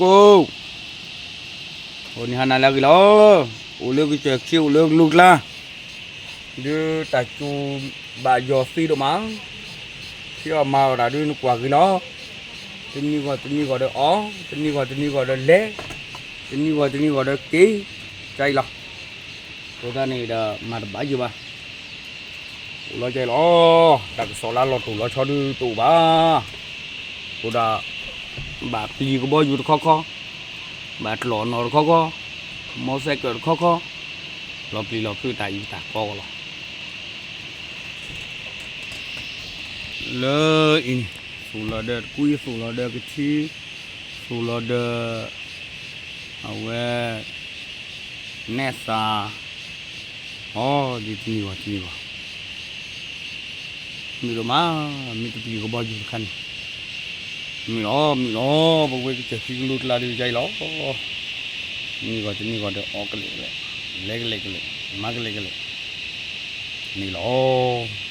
ကိး, အိၣ်န့ၣ်ဟါနၤလၢအဂ့ၤလီၤ, အိၣ်လၢကစၢၢ်ခံ အိၣ်လၢကလူၤကျါ, ဒုးတၢ်စူၤဘၣ်ယီၤသ့ဒိၣ်မး, ထံအီၣ်မၤအီၣ်တၢ်ဒုးနကွၢ်ဂ့ၤလီၤ, တနံၤဂီၢ်တနံၤဂီၢ်ဒီးအီၣ်, တနံၤဂီၢ်တနံၤဂီၢ်ဒီးလဲၤ, တနံၤဂီၢ်တနံၤဂီၢ်ဒီးက့ၤ, ကါအံၤလီၤ, အဃိသတးန့ၣ်ဒီးမၤတဘၣ်ယိၣ်ဘၣ် အိၣ်လီၤကဲလီၤ, တၢ်ကစီၣ်လၢလီၤတိၢ်လီၤဆီဒုးတအိၣ်ဘၣ်, အဃိဒီး ဘၣ်ပျံၤကဘီယူၤတခီခီ, ဘၣ်ကျီၢ်နီၣ်တခီခီ, မီစဲးကၢးတခီခီ, လီၤပျံၤလီၤဖုးတၢ်အံၤတၢ်ကီကလီၤ. လၢအံၤန့ၣ် သူၣ်လီၤဒီးတကွံ သူၣ်လီၤဒီးကထံ, သူၣ်လီၤဒီး အဝဲ နဲၣ်သး အီၤ ဒ်တနံၤဂီၢ်တနံၤဂီၢ် မုာ်ဒိၣ်မး, မ့ၢ်တပျံၤကဘီယူၤတခါန့ၣ် မုာ်လီၤ မုာ်လီၤ, ပဝဲကစၢၢ်ခံကလူၤကျါဒုးကါအံၤလီၤ, တနံၤဂီၢ်တနံၤဂီၢ်ဒီးအီၣ်ကလဲာ်ကလဲာ်, လဲၤကလဲာ်ကလဲာ်, မၤကလဲာ်ကလဲာ်, န့ၣ်လီၤ.